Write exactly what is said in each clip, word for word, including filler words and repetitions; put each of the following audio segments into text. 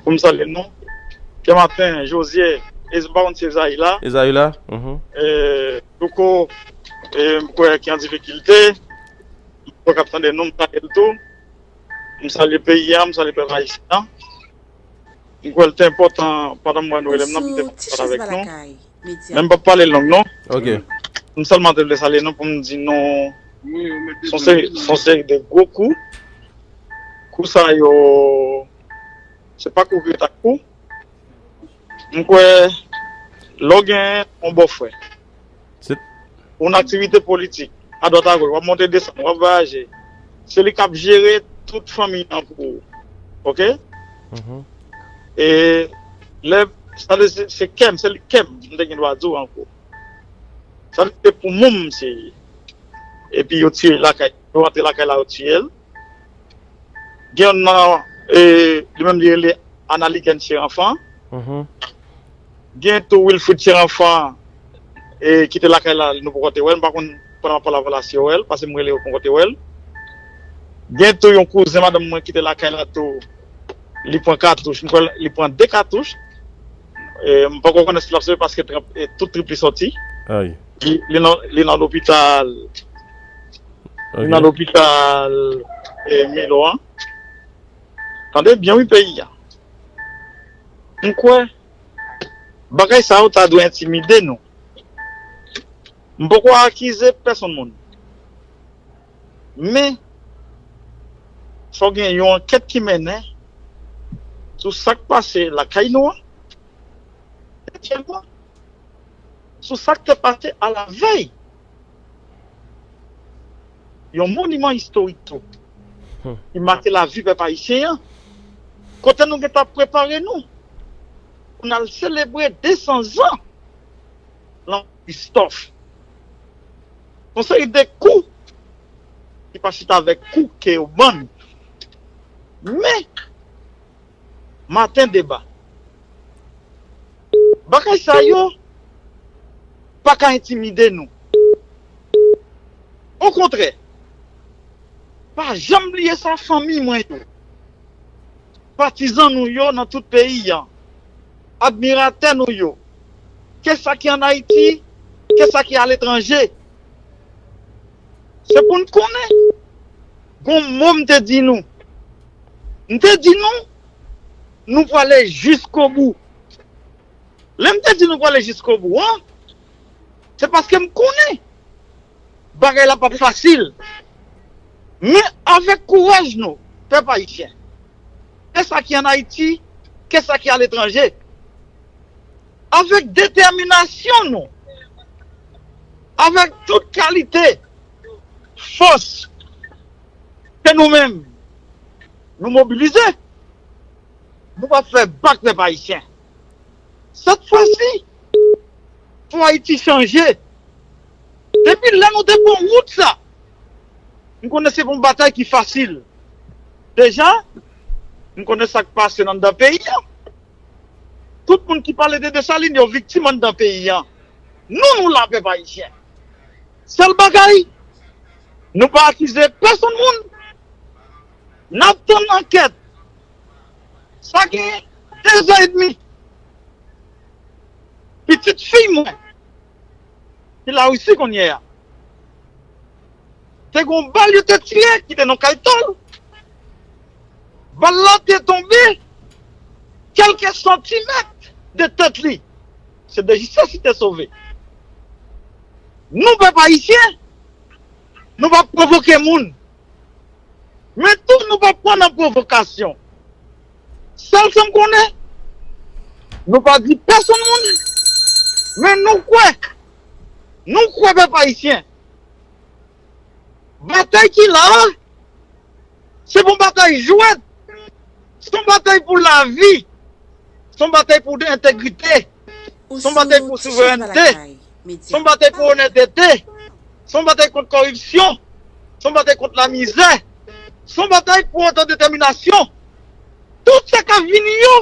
pou m salye nou. Kèmaten, Josie, e m pa konn si Ezayi la. Ezayi la? Mhm. E, Louko, e, m kwè ki an difikilte. M kwè k ap tande nou, m salye l tou. M salye peyi a, m salye pèp ayisyen an. M kwè l te enpòtan, pandan m wè nou rele m nan, pou m te pale avèk nou. Men m p ap pale long, non. Ok. M sèlman te vle salye nou pou m di nou, se yon seri, se yon seri de gwo kou. Kou sa yo, se pa kou ki ret ak kou. M kwè, lè w gen yon bòfrè, yon aktivite politik, adwat agoch, w ap monte desann, w ap vwayaje. Se li k ap jere tout fanmi an pou ou. Ok? Mhm. E lè, sa vle di, se, se kè m, se li kè m, m te gen dwa di w ankò. Sa vle di, se pou moun misye ye. Epi yo tire lakay, yo rantre lakay la, yo tiye l. Gen youn nan, e, li menm li rele Analiken Cheranfan. Mhm. Gen tou Wilfrid Cheranfan, e, ki te lakay la, nou poko te wè l. M pa konn pandan m ap pale avè w la si yo wè l, paske m rele yo poko te wè l. Gen tou yon kouzen madanm mwen ki te lakay la tou, li pran katouch, m kwè li pran de katouch. E, m poko konnen si l ap sove paske trip, e, tout trip li soti. Ay. Li, li nan, li nan lopital. Li nan lopital, e, Milo an. Tande byen wi peyi a. M kwè bagay sa yo ta dwe entimide nou. M poko akize pèsonn moun. Men, fò gen yon ankèt ki mennen sou sa k pase lakay nou an. Dezyèmman, sou sa k te pase alavèy yon moniman istorik tou, ki make lavi pèp ayisyen an, kote nou gentan prepare nou pou n al selebre de san zan lanmò Kristòf. Yon seri de kou ki pa chita avèk kou ke yo ban nou. Men, maten deba. Bagay sa yo pa ka entimide nou. Okontrè, pa janm bliye sa, fanmi mwen yo, patizan nou yo nan tout peyi an, admiratè nou yo, ke sa ki ann Ayiti, ke sa ki aletranje. Se pou n konnen, gon mo m te di nou. M te di nou, nou prale jiskobou. Lè m te di nou prale jiskobou an, se paske m konnen bagay la p ap fasil. Men avèk kouraj nou, pèp ayisyen, ke sa ki ann Ayiti, ke sa ki aletranje, avèk detèminasyon nou, avèk tout kalite fòs ke nou menm nou mobilize, nou p ap fè bak pèp ayisyen. Sèt fwa si, fò Ayiti chanje. Depi lè nou te pran wout sa, m konnen se pa yon batay ki fasil. Deja, m konnen sa k pase nan anndan peyi an. Tout moun ki pale de Desalin, yo viktim anndan peyi an. Nou, nou la, pèp ayisyen. Sèl bagay, nou pa akize pèsonn moun. N ap tann ankèt. Sa gen de zan edmi. Pitit fi mwen, ki Larisi kounye a, te gen yon bal yo te tire ki te nan kay to l. Bal la te tonbe kèlke santimèt de tèt li. Se de jistès li te sove. Nou, pèp ayisyen, nou p ap pwovoke moun. Men tou, nou p ap pran nan pwovokasyon. Sèl sa m konnen, nou pa di pèsonn moun, men nou kwè, nou kwè, pèp ayisyen. Batay ki la a, se pa yon batay jwèt. Se yon batay pou lavi. Se yon batay pou entegrite. Se yon batay pou souverènte. Se yon batay pou onètete. Se yon batay kont kòripsyon. Se yon batay kont lamizè. Se yon batay pou otodetèminasyon. Tout sa k ap vini yo,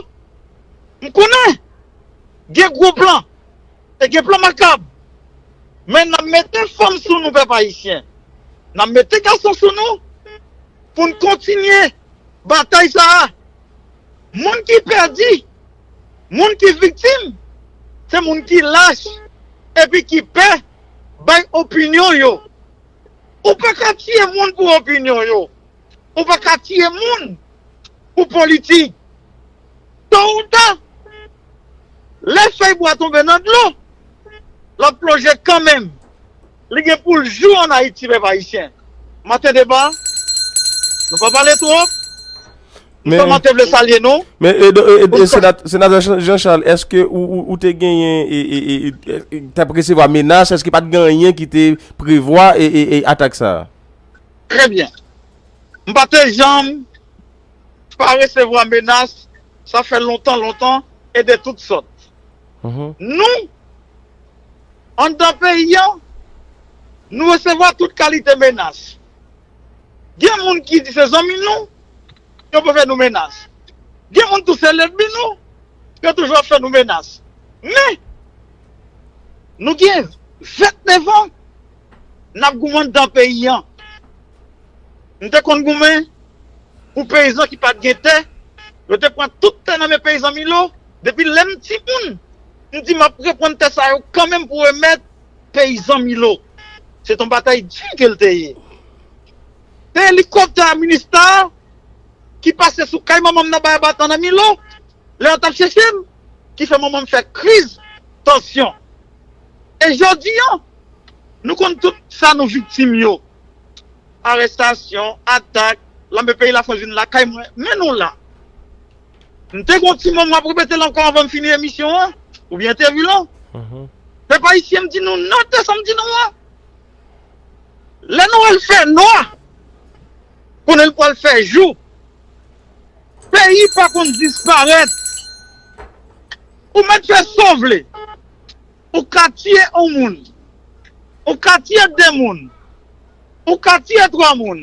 m konnen gen gwo plan. E gen plan makab. Men n ap mete fanm sou nou, pèp ayisyen. N ap mete gason sou nou pou n kontinye batay sa a. Moun ki pèdi, moun ki viktim, se moun ki lach epi ki pè bay opinyon yo. Ou pa ka tiye moun pou opinyon yo. Ou pa ka tiye moun pou politik. To ou ta, lè fèy bwa tonbe nan dlo, l ap plonje kanmenm. Li gen pou l jou ann Ayiti, pèp ayisyen. Maten deba, nou pa pale twòp. M Men, sèlman te vle salye nou. Men, e, e, e, Pou e, senat-, senatè Jean- Jean Charles, èske ou, ou, ou te genyen, e, e, e, e, e, te ap resevwa menas? Èske pa t gen anyen ki te prevwa, e, e, e, atak sa a? Trè byen. M pa te janm pa resevwa menas, sa fè lontan, lontan, e de tout sòt. Mhm. Nou, anndan peyi an, nou resevwa tout kalite menas. Gen moun ki di se zanmi nou, yo pou fè nou menas. Gen moun tou se lènmi nou, yo toujou ap fè nou menas. Men, nou gen venndevan n ap goumen anndan peyi an. M te konn goumen pou peyizan ki pa t gen tè. Yo te pran tout tè nan men peyizan Milo. Depi lè m timoun, m di m ap reprann tè sa yo kanmenm pou remèt peyizan Milo. Se t yon batay di ke l te ye. Se elikoptè a Minista ki pase sou kay manman m nan Bay Batan nan Milo, lè yo t ap chèche m, ki fè manman m fè kriz tansyon. E jodi a, nou konn tout sa nou viktim yo. Arestasyon, atak, lame peyi Lafrans vin lakay mwen, men nou la. M te gon ti moman, m ap repete l ankò anvan m fini emisyon an, oubyen entèvyou lan. Mhm. Pèp ayisyen, m di nou, note sa m di nou an. Lè nou wè l fè nwa, konnen l pral fè jou. Peyi pa konn disparèt. Ou mèt fè sa w vle. Ou ka tiye yon moun. Ou ka tiye de moun. Ou ka tiye twa moun.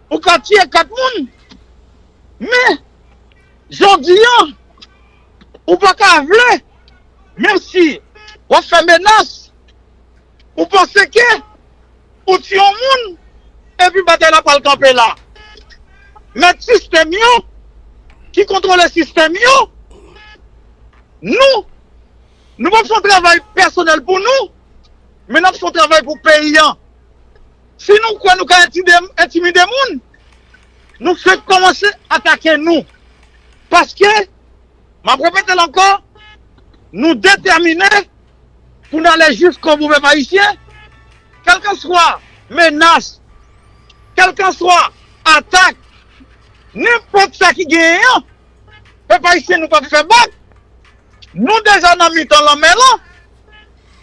Ou ka tiye kat moun. Men, jodi a, ou pa ka vle, menm si w ap fè menas, ou panse ke ou tiye yon moun, epi batay la pral kanpe la. Mèt sistèm yo, ki kontwole sistèm yo, nou, nou p ap fè yon travay pèsonèl pou nou, men n ap fè yon travay pou peyi an. Si nou kwè nou ka entide- entimide moun, nou fenk kòmanse atake nou. Paske, m ap repete l ankò, nou detèmine pou n ale jiskobou, pèp ayisyen, kèlkanswa menas, kèlkanswa atak, nenpòt sa ki genyen an, pèp ayisyen, nou p ap fè bak. Nou deja nan mitan lanmè lan.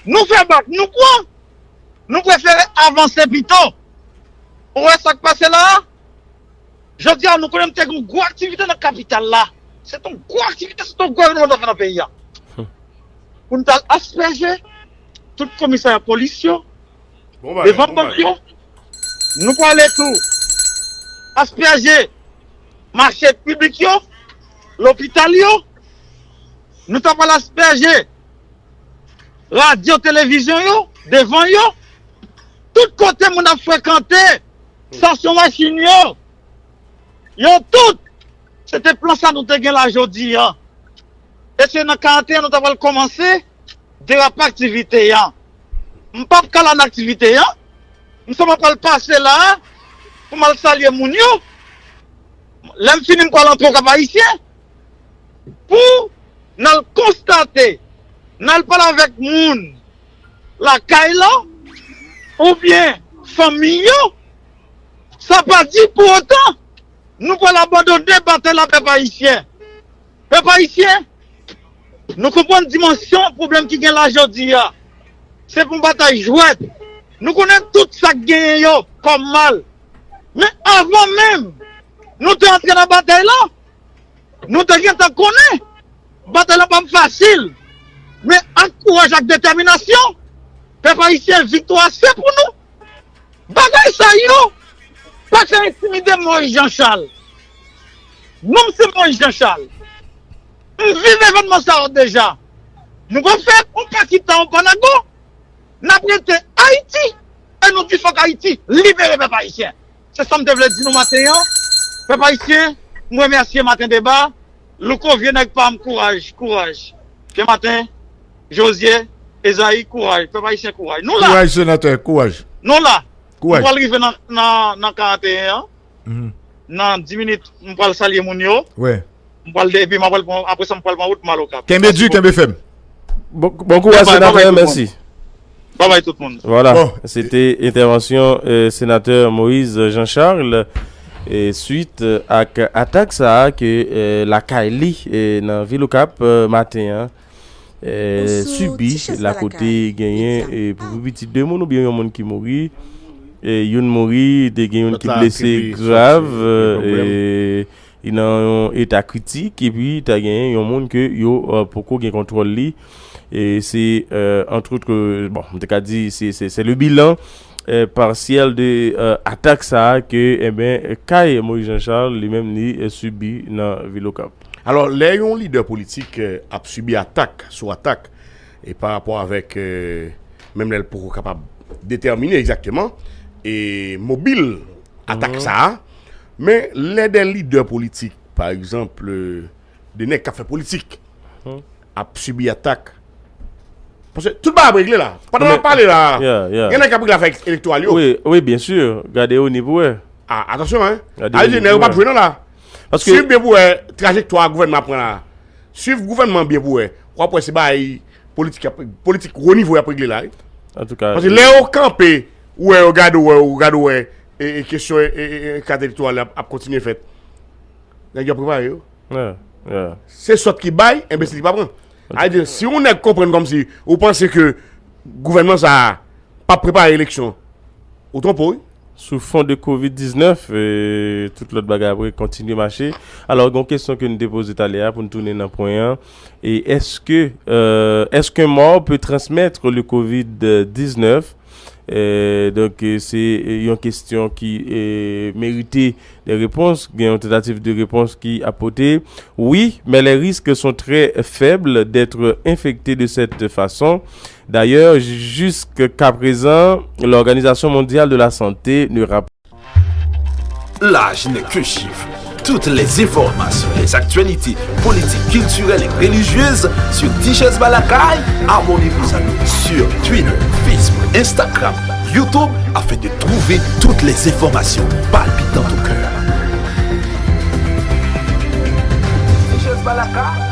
Nou fè bak, nou pran. Nou prefere avanse pito. Ou wè sa k pase la a? Jodi a, nou konnen m te gen yon gwo aktivite nan kapital la. Se t yon gwo aktivite, se t yon gwo evènman nou t ap fè nan peyi a. Hmm. Pou n t al aspèje tout komisarya polis yo, bon bagay, devan bon bank bagay. Yo. Nou prale tou aspèje mache piblik yo, lopital yo. Nou ta pral aspèje radyo, televizyon yo, devan yo. Tout kote moun ap frekante, estasyon machin yo. Yo tout, se te plan sa nou te gen la jodi a. E se nan karanteyen nou ta pral kòmanse derape aktivite a. M p ap ka la nan aktivite a. M sèlman pral pase la a pou m al salye moun yo. Lè m fini, m pral antre Okap Ayisyen pou n al konstate, n al pale avèk moun lakay la, oubyen fanmi yo. Sa pa di pou otan nou pral abandone batay la, pèp ayisyen. Pèp ayisyen, nou konprann dimansyon pwoblèm ki gen la jodi a. Se pou batay jwèt. Nou konnen tout sa k genyen yo kòm mal. Men avan menm nou te antre nan batay la, nou te gentan konnen batay la p ap fasil. Men ak kouraj, ak detèminasyon, pèp ayisyen, viktwa se pou nou. Bagay sa yo pa ka entimide Moyiz Jan Chal. Non, m se Moyiz Jan Chal. M viv evènman sa yo deja. Nou p ap fè yon pa kita, yon pa nago. N ap rete Ayiti e nou di fòk Ayiti libere pèp ayisyen. Se sa m te vle di nou maten an. Pèp ayisyen, m remèsye Maten Deba. Louko, vye nèg pa m, kouraj, kouraj. Dematen, Jozye, Ezayi, kouraj. Pèp ayisyen, kouraj. Nou la! Kouraj, senatè, kouraj. Nou la! Kouraj. M pral rive nan, nan, nan karannteyen an. Mhm. Nan dis minit, m pral salye moun yo. Wi. M pral de-, epi m pral pran, apre sa, m pral pran wout m al Okap. Kenbe di, kenbe fèm. Bon, bon kouraj, senatè, mèsi. Babay tout moun. Voilà, se te entèvansyon, euh, senatè Moïse Jean Charles, euh, swit, euh, ak atak sa a ke, euh, lakay li, euh, nan vil Okap, euh, maten an, euh, sibi, la kote genyen, euh, pou pi piti de moun oubyen yon moun ki mouri. E youn mouri, te gen youn ki blese grav, euh, e li nan yon eta kritik, epi ta gen yon moun ke yo, euh, poko gen kontwòl li. E se, euh, entre autres, bon, m te ka di, se, se, se le bilan, euh, partiel de, euh, atak sa a ke, enben, kay Moïse Jean Charles, li menm, li, euh, sibi nan vil Okap. Alò, lè yon lidè politik, euh, ap sibi atak sou atak, e pa rapò avèk, euh, menm lè l poko kapab detèmine egzakteman, e mobil atak sa a, men lè de lidè politik, pa egzanp, euh, de nèg k ap fè politik, ap sibi atak. Paske tout bagay ap regle la. Pandan n ap pale la, gen nèg k ap regle afè elektoral yo. Wi, wi, byen si. Gade ONI pou wè. Ah, atansyon, en. Gade ONI pou wè. Nèg yo p ap jwe non la. Paske swiv byen pou wè trajektwa gouvènman ap pran la. Swiv gouvènman byen pou wè. W ap wè se bagay politik y ap, politik wo nivo y ap regle la, wi. Antouka, paske lè yo kanpe, ou wè, yo gade, ou wè, yo gade, ou wè, e, e kesyon, e, e, e, kat elektoral la ap, ap kontinye fèt. Nèg yo ap prepare yo. Yeah, yeah. Se sòt ki bay, enbesil ki pa pran. Sa vle di, si yon nèg konprann kòmsi ou panse ke gouvènman sa a p ap prepare eleksyon, ou twonpe w, wi. Sou fon de kovid diznèf, e, tout lòt bagay apre kontinye mache. Alò, gen yon kesyon ke nou te poze talè a pou n tounen nan pwen an. E èske, euh, est-ce qu'un mort peut transmettre le covid dix-neuf? Euh, donk, euh, se, euh, yon kesyon ki, euh, merite de repons. Gen yon tantativ de repons ki ap pote. Oui, mais les risques sont très faibles d'être infecté de cette façon. D'ailleurs, jusqu'à présent, l'Organisation mondiale de la santé ne rap- L'âge n'est qu'un chiffre. Toutes les informations, les actualités politiques, culturelles et religieuses sur Tichèz Balakay. Abonnez-vous à nous sur Twitter, Facebook, Instagram, YouTube afin de trouver toutes les informations palpitantes au cœur. Tichèz Balakay.